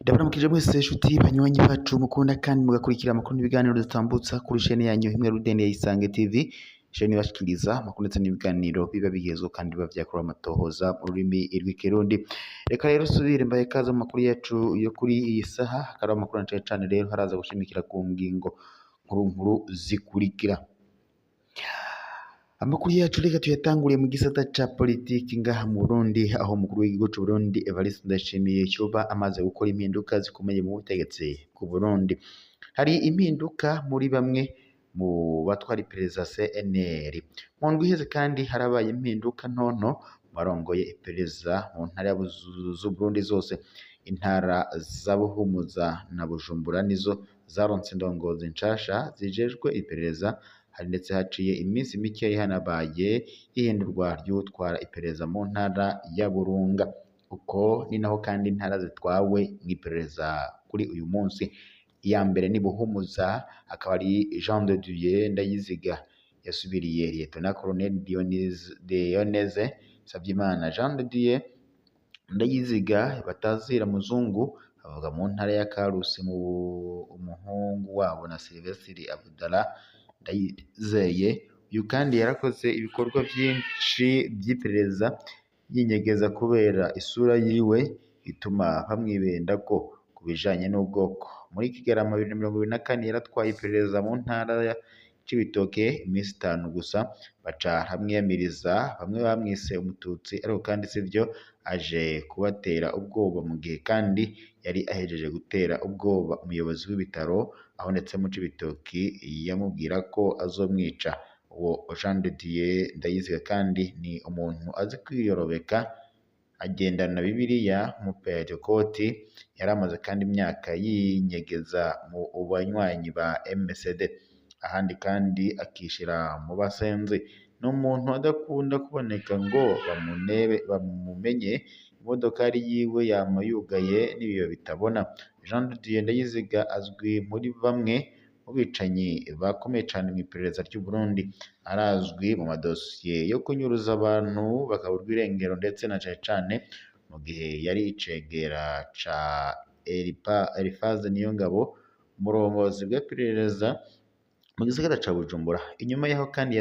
Ndabaramukije mwese nshuti banywanyi bacu mukunda kandi mugakurikira amakuru n'ibiganiro dutambutsa kuri chaîne yanyu imwe rudende ya Isange TV, chaîne ibashikiriza amakuru ndetse n'ibiganiro biba bigezweho kandi biba vyakorewe amatohoza mu rurimi rw'ikirundi. Reka rero subire mbahe ikaze mu makuru yacu yo kuri iyi saha, akaba ari amakuru na cane cane rero haraza gushimikira ku ngingo nkuru nkuru zikurikira. Amakuru yacu reka tuyatanguriye mu gisata ca politiki ngaha mu Burundi, aho umukuru w'igihugu c'u Burundi Evariste Ndayishimiye yoba amaze gukora impinduka zikomeye mu butegetsi bw'u Burundi. Hari impinduka muri bamwe mu batwara iperereza CNL. Mu ndwi iheze kandi harabaye impinduka ntonto mu barongoye iperereza mu ntara z'Uburundi zose. Intara za Buhumuza na Bujumbura nizo zaronse indongozi nshasha zijejwe iperereza. Hari ndetse haciye iminsi mikeyi hanabaye ihindurwa ry'uwutwara iperereza mu ntara ya Burunga. Uko ni naho kandi intara zitwawe mw'iperereza kuri uyu munsi. Iya mbere ni Buhumuza, akaba ari Jean de Dieu Ndayiziga yasubiriye Lieutenant Colonel Dioneze Sabyimana. Jean de Dieu Ndayiziga batazira muzungu avuga mu ntara ya Karusi mu umuhungu wabo na Sylvestre Abdallah Ndayizeye. Uyu kandi yarakoze ibikorwa vyinshi vy'iperereza yinyegeza kubera isura yiwe ituma bamwibendako ku bijanye n'ubwoko. Muri Kigarama 2024 yaratwaye iperereza mu ntara ya Cibitoke iminsi 5 gusa, baca baramwiyamiriza, bamwe bamwise umututsi ariko kandi sivyo, aje kubatera ubwoba mu gihe kandi yari ahejeje gutera ubwoba umuyobozi w'ibitaro, aho ndetse mu Cibitoki yamubwira ko azomwica. Uwo Jean de Dieu Ndayiziga kandi ni umuntu azi kwiyorobeka, agendana Bibiliya nk'umupentekoti, yaramaze kandi imyaka yinyegeza mu banywanyi ba MCD, ahandi kandi akishira mu basenzi. Ni umuntu adakunda kuboneka ngo bamumenye, imodokari yiwe yama yugaye n'ibiyo bitabona. Jean de Dieu Ndayiziga azwi muri bamwe mu bicanyi bakomeye cane mw'iperereza ry'Uburundi. Arazwi mu madosiye yo kunyuruza abantu bakaburwa irengero ndetse na cane cane mu gihe yari icegera ca Eliphaz Niyongabo, umurongozi bw'iperereza mu gisagara ca Bujumbura. Inyuma yaho kandi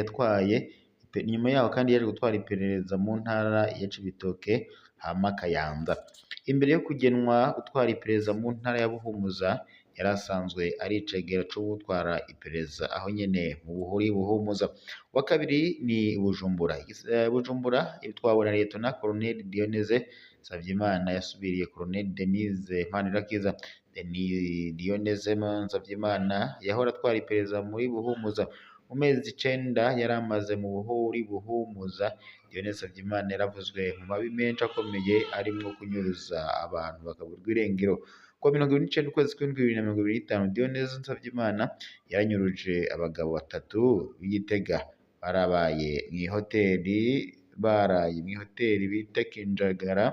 yaje gutwara iperereza mu ntara ya Cibitoke hama Kayanza. Imbere yo kugenwa gutwara iperereza mu ntara ya Buhumuza, yari asanzwe ari icegera c'uwutwara iperereza aho nyene mu buhuri Buhumuza. Uwa kabiri ni Bujumbura. Bujumbura itwawe na Lieutenant Colonel Dioneze Savyimana yasubiriye Colonel Denise Manirakiza. Dioneze Nsavyimana yahora atwara iperereza muri Buhumuza. Mu mezi 9 yari amaze mu buhuri Buhumuza, Dioneze Savyimana yaravuzwe mu mabi menshi akomeye arimwo kunyuruza abantu bakaburwa irengero. Kuwa 29 ukwezi kw'indwi 2025, Dioneze Nsavyimana yaranyuruje abagabo 3 b'Igitega barabaye mw'ihoteli baraye mw'ihoteli bita Kinjagara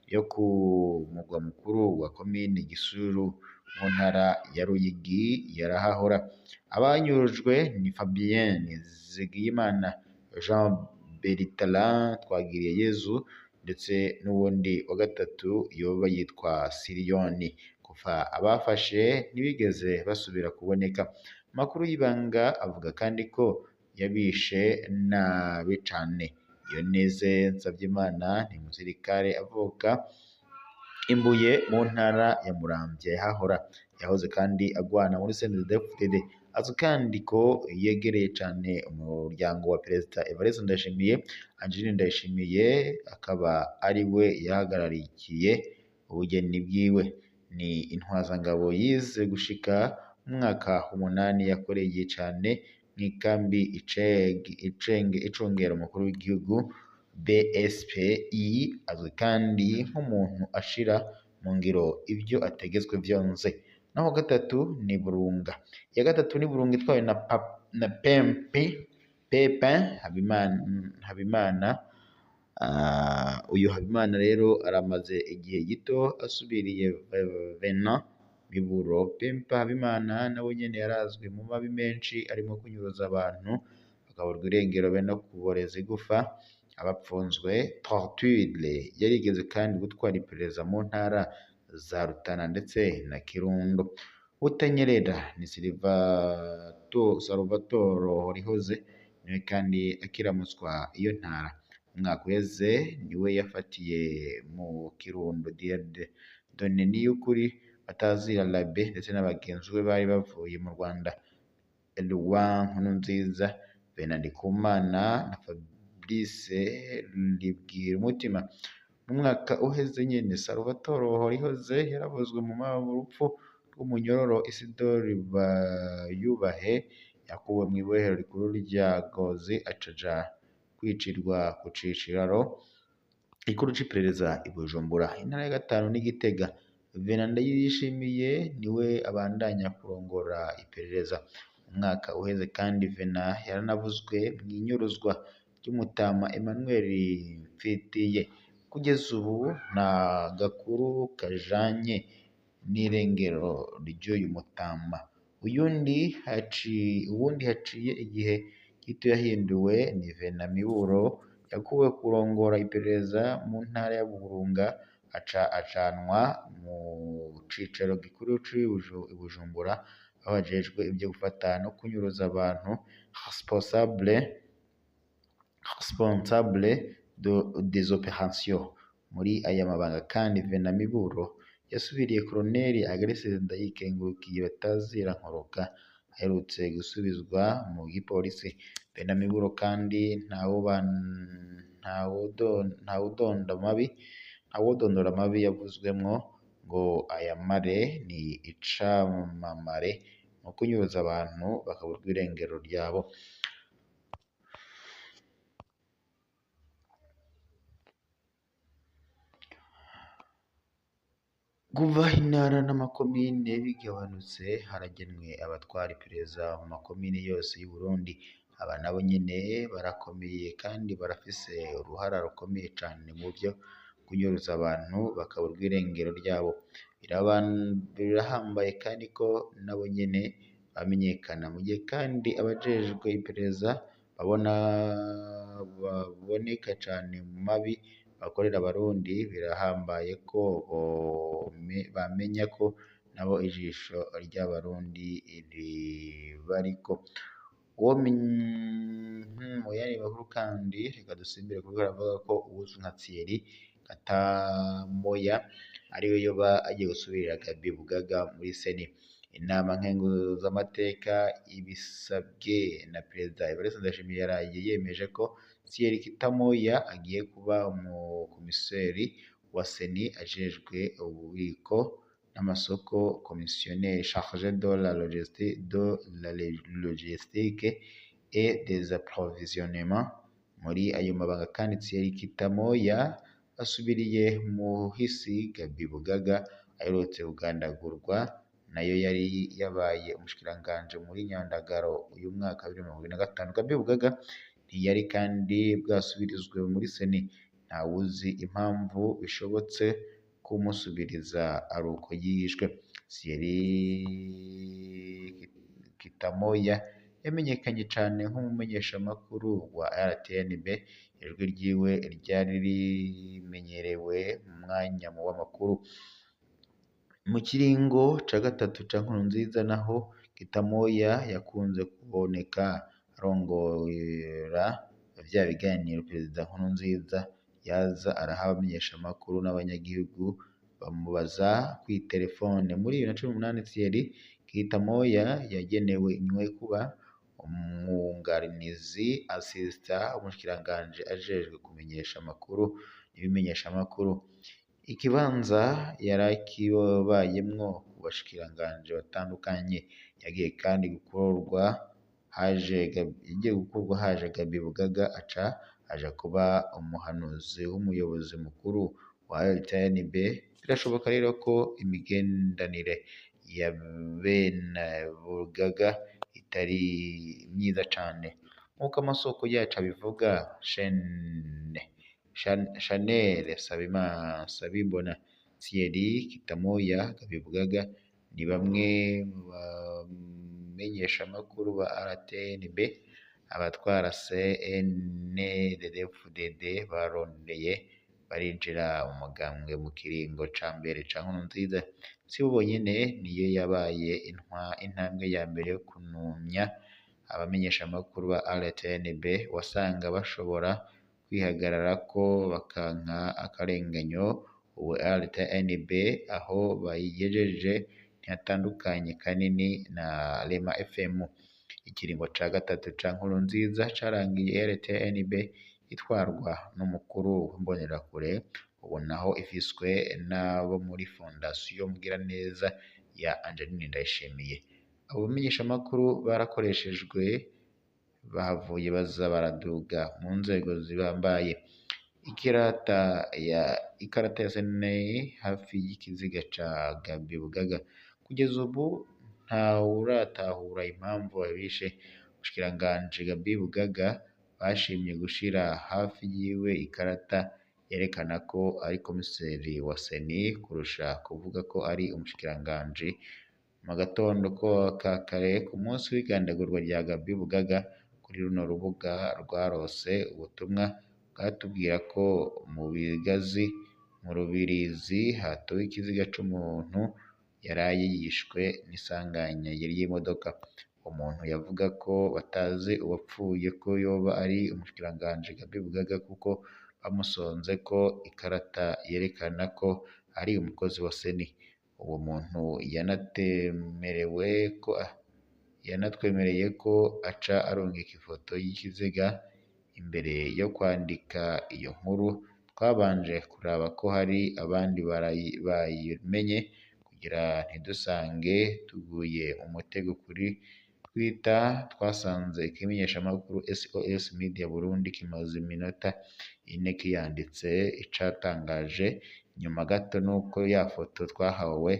yo ku mugwa mukuru wa komine Gisuru mu ntara ya Ruyigi yarahahora. Abanyurujwe ni Fabien Nizigiyimana, Jean Bertrand Twagiriyeyezu ndetse n'uwundi wa gatatu yoba yitwa Siriyoni. Kuva abafashe ntibigeze basubira kuboneka. Amakuru y'ibanga avuga kandi ko yabishe nabi cane. Dioneze Nsavyimana ni umusirikare avuka Imbuye mu ntara ya Muramvya yahahora. Yahoze kandi agwana muri CNDD-FDD. Azwi kandi ko yegereye cane umuryango wa Perezida Evariste Ndayishimiye. Angeline Ndayishimiye akaba ari we yahagararikiye ubugeni bwiwe. Ni intwazangabo yize gushika mu mwaka 8, yakoreye cane mw'ikambi icungera umukuru w'igihugu BSPI. Azwi kandi nk'umuntu ashira mu ngiro ivyo ategetswe vyonse. Naho gatatu ni Burunga. Iya gatatu ni Burunga itwawe na Pepin Habimana. Uyu Habimana rero aramaze igihe gito asubiriye Venant Miburo. Pempa Habimana nawe nyene yarazwi mu mabi menshi arimo kunyuruza abantu bakaburwa irengero be no kuboreza igufa abapfunzwe, torture. Yarigeze kandi gutwara iperereza mu ntara za Rutana ndetse na Kirundo. Butanyerera ni Salvatore Horehoze, niwe kandi akiramutswa iyo ntara. Umwaka uheze niwe yafatiye mu Kirundo Dieudonné Niyukuri batazira Labe ndetse na bagenzi be bari bavuye mu Rwanda, Edouard Nkurunziza, Bernard Ndikumana na Fabrice Ribwirumutima. Mu mwaka uheze nyene Salvatore Horehoze yaravuzwe mu rupfu rw'umunyororo Isidore Bayubahe yakuwe mw'ibohero rikuru rya Ngozi acaja kwicirwa ku cicaro gikuru c'iperereza i Bujumbura. Intara ya gatanu ni Gitega. Venant Ndayishimiye niwe abandanya kurongora iperereza. Umwaka uheze kandi Venant yaranavuzwe mw'inyuruzwa ry'umutama Emmanuel Mfitiye. Kugeza ubu nta gakuru kajanye n'irengero ry'uyu mutama. Uwundi haciye igihe gito yahinduwe ni Venant Miburo, yakuwe kurongora iperereza mu ntara ya Burunga aca ajanwa mu cicaro gikuru c'i Bujumbura, aho ajejwe ivyo gufata no kunyuruza abantu, responsable des opérations. Muri aya mabanga kandi Venant Miburo yasubiriye Colonel Agnès Ndayikengurukiye batazira Nkoroka aherutse gusubizwa mu gipolisi. Venant Miburo kandi ntawudondora amabi yavuzwemwo ngo ayamare, ni icamamare mu kunyuruza abantu bakaburwa irengero ryabo. Kuva intara n'amakomine bigabanutse, haragenwe abatwara iperereza mu makomine yose y'Uburundi. Aba nabo nyene barakomeye kandi barafise uruhara rukomeye cane mu vyo kunyuruza abantu bakaburwa irengero ryabo. Birahambaye kandi ko nabo nyene bamenyekana. Mu gihe kandi abajejwe iperereza baboneka cane mu mabi bakorera abarundi, birahambaye ko bamenya ko nabo ijisho ry'abarundi ribariko. Mu yandi makuru kandi reka dusimbire kuko aravuga ko uwuzwi nka Thierry Katamoya ariwe yoba agiye gusubirira Gaby Bugaga muri Seni. Inama nkenguzamateka ibisabwe na Perezida Evariste Ndayishimiye yaraye yemeje ko Thierry Kitamoya agiye kuba umukomiseri wa Seni ajejwe ububiko n'amasoko, commissionnaire chargé de la logistique et des approvisionnements. Muri ayo mabanga kandi Thierry Kitamoya asubiriye Muhisi Gaby Bugaga aherutse kugandagurwa, nayo yari yabaye umushikiranganji muri Nyandagaro uyu mwaka wa 2025. Gaby Bugaga ntiyari kandi bwasubirizwe muri Seni, ntawuzi impamvu bishobotse kumusubiriza ari uko yishwe. Thierry Kitamoya yamenyekanye cane nk'umumenyeshamakuru wa RTNB, ijwi ryiwe ryari rimenyerewe mu mwanya w'amakuru. Mu kiringo ca gatatu ca Nkurunziza naho Kitamoya yakunze kuboneka arongora vya biganiro Perezida Nkurunziza yaza araha abamenyeshamakuru n'abanyagihugu bamubaza kw'iterefone. Muri 2018 Thierry Kitamoya yagenewe kuba umwunganizi assistant w'umushikiranganji ajejwe kumenyesha amakuru n'ibimenyeshamakuru. Ikibanza yarakibayemwo ku bashikiranganji batandukanye. Yagiye kandi gukorwa haje Gaby Bugaga aca aja kuba umuhanuzi w'umuyobozi mukuru wa RTNB. Birashoboka rero ko imigenderanire ya bene Bugaga itari myiza cane. Nk'uko amasoko yacu abivuga, Chanel Sabimbona, Thierry Kitamoya, Gaby Bugaga ni bamwe mu bamenyeshamakuru ba RTNB Abatwara CNDD-FDD barondeye barinjira mu mugambwe mu kiringo ca mbere ca Nkurunziza. Si bo bonyene, niyo yabaye intambwe ya mbere yo kunumya abamenyeshamakuru ba RTNB, wasanga bashobora kwihagararako bakanka akarenganyo. Ubu RTNB aho bayigejeje ntihatandukanye kanini na Rema FM. Ikiringo ca gatatu ca Nkurunziza carangiye RTNB itwarwa n'umukuru w'Imbonerakure, ubu naho ifiswe n'abo muri Fondation Mugiraneza ya Angeline Ndayishimiye. Abo bamenyeshamakuru barakoreshejwe, bahavuye baza baraduga mu nzego zibambaye. Ikarata ya CNI hafi y'ikiziga ca Gabi Bugaga. Kugeza ubu ntawuratahura impamvu abishe umushikiranganji Gabi Bugaga bashimye gushira hafi yiwe ikarata yerekana ko ari komiseri wa CENI kurusha kuvuga ko ari umushikiranganji. Mu gatondo ka kare ku munsi w'igandagurwa rya Gabi Bugaga, kuri runo rubuga rwarose ubutumwa bwatubwira ko mu Bigazi mu Rubirizi hatowe ikiziga c'umuntu yaraye yishwe n'isanganya ry'imodoka. Umuntu yavuga ko batazi uwapfuye ko yoba ari umushikiranganji Gabi Bugaga kuko bamusonzeko ikarata yerekana ko ari umukozi wa CENI. Uwo muntu yanatwemereye ko aca arungika ifoto y'ikiziga. Imbere yo kwandika iyo nkuru twabanje kuraba ko hari abandi bayimenye kugira ntidusange tuguye mu mutego. Kuri Twitter twasanze ikimenyeshamakuru SOS Media Burundi kimaze iminota ine kiyanditse. Icatangaje nyuma gato nuko ya foto twahawe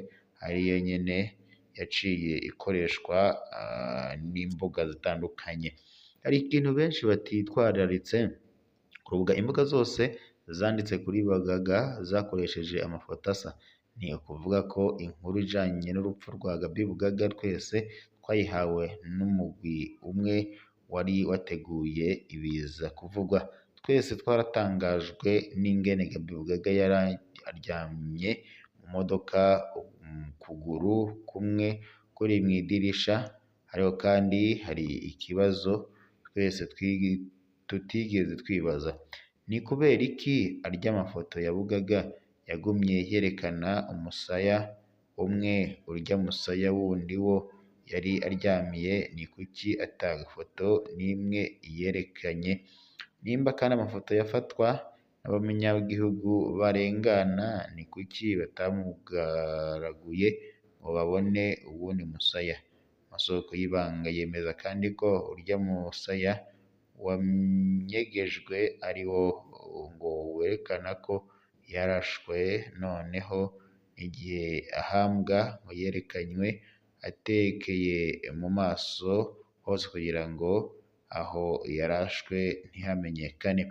ariyo nyene yaciye ikoreshwa n'imbuga zitandukanye. Hari ikintu benshi batitwararitse ku rubuga, imbuga zose zanditse kuri Bugaga zakoresheje amafoto asa. Ni ukuvuga ko inkuru ijanye n'urupfu rwa Gabi Bugaga twese twayihawe n'umugwi umwe wari wateguye ibiza kuvugwa. Twese twaratangajwe n'ingene Gabi Bugaga yari aryamye mu modoka, ukuguru kumwe kuri mw'idirisha. Ariko kandi hari ikibazo twese tutigeze twibaza: ni kubera iki arya mafoto ya Bugaga yagumye yerekana umusaya umwe, urya musaya wundi wo yari aryamiye? Ni kuki ata foto n'imwe yerekanye? Nimba kandi amafoto yafatwa n'abanyagihugu barengana, ni kuki batamugaraguye ngo babone uwundi musaya? Amasoko y'ibanga yemeza kandi ko urya musaya wanyegejwe ariwo ngo werekana ko yarashwe, noneho igihe ahambwa ngo yerekanywe atekeye mu maso hose kugira ngo aho yarashwe ntihamenyekane.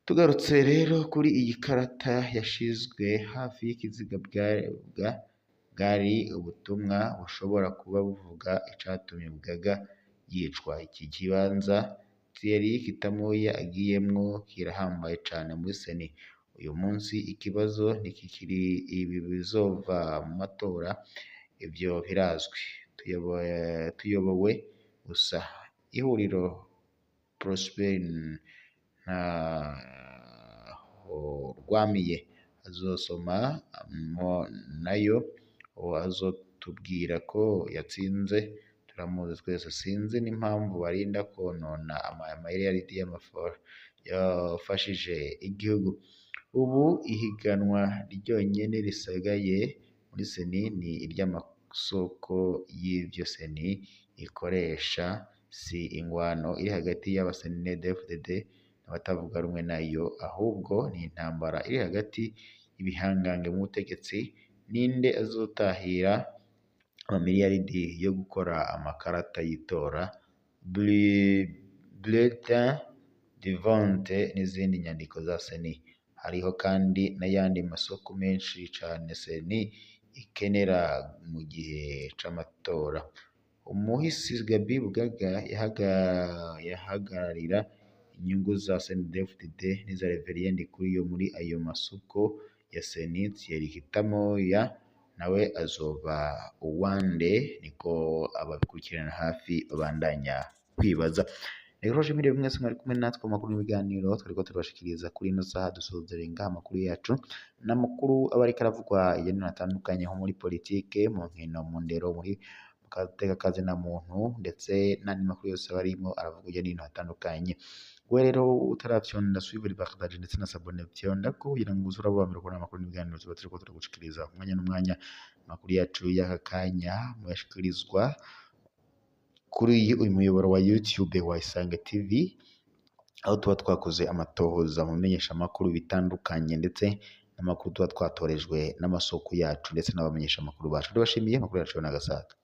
Tugarutse rero kuri iyi karata yashizwe hafi y'ikiziga, bwari ubutumwa bushobora kuba buvuga icatumye Bugaga yicwa. Iki kibanza Thierry Kitamoya agiyemwo kirahambaye cane muri CENI. Uyu munsi ikibazo ntikikiri ibi bizova mu matora, ivyo birazwi, tuyobowe gusa. Ihuriro Prosper Ntahorwamiye azosoma nayo azotubwira ko yatsinze, turamuzi twese. Sinzi n'impamvu barinda konona amayiriyaridi yafashije igihugu. Ubu ihiganwa ryonyene risigaye muri CENI ni iry'amasoko y'ivyo CENI ikoresha, si ingwano iri hagati y'aba CNDD-FDD n'abatavuga rumwe nayo, ahubwo ni intambara iri hagati y'ibihangange mu butegetsi. Ninde azotahira amamiliyaridi yo gukora amakarata y'itora, bulletin de vote n'izindi nyandiko za CENI? Hariho kandi n'ayandi masoko menshi cane CENI ikenera mu gihe c'amatora. Umuhisi Gabi Bugaga yahagararira inyungu za CNDD-FDD n'iza Reverien Ndikuriyo muri ayo masoko ya CENI. Thierry Hitamoya nawe azoba uwande? Niko ababikurikirana hafi babandanya kwibaza. Rero nshimire mwese mwari kumwe natwe mu makuru n'ibiganiro twariko turabashikiriza kuri ino saha. Dusozereye ngaha amakuru yacu n'amakuru aba ariko aravugwa hirya no hino hatandukanye, nko muri politike, mu nkino, mu ndero, muri mu gateka na muntu, ndetse n'andi makuru yose aba arimo aravugwa hirya no hino hatandukanye. We rero utaravyonda suivre, partage ndetse na s'abonner, vyonda ko kugira ngo uze urabona kubona amakuru n'ibiganiro tuba turiko turagushikiriza umwanya n'umwanya. Amakuru yacu y'aka kanya muyashikirizwa kuri uyu muyoboro wa YouTube wa Isange TV, aho tuba twakoze amatohoza mu menyeshamakuru bitandukanye, ndetse n'amakuru tuba twatorejwe n'amasoko yacu ndetse n'abamenyeshamakuru bacu. Ndabashimiye, amakuru yacu n'agasaga.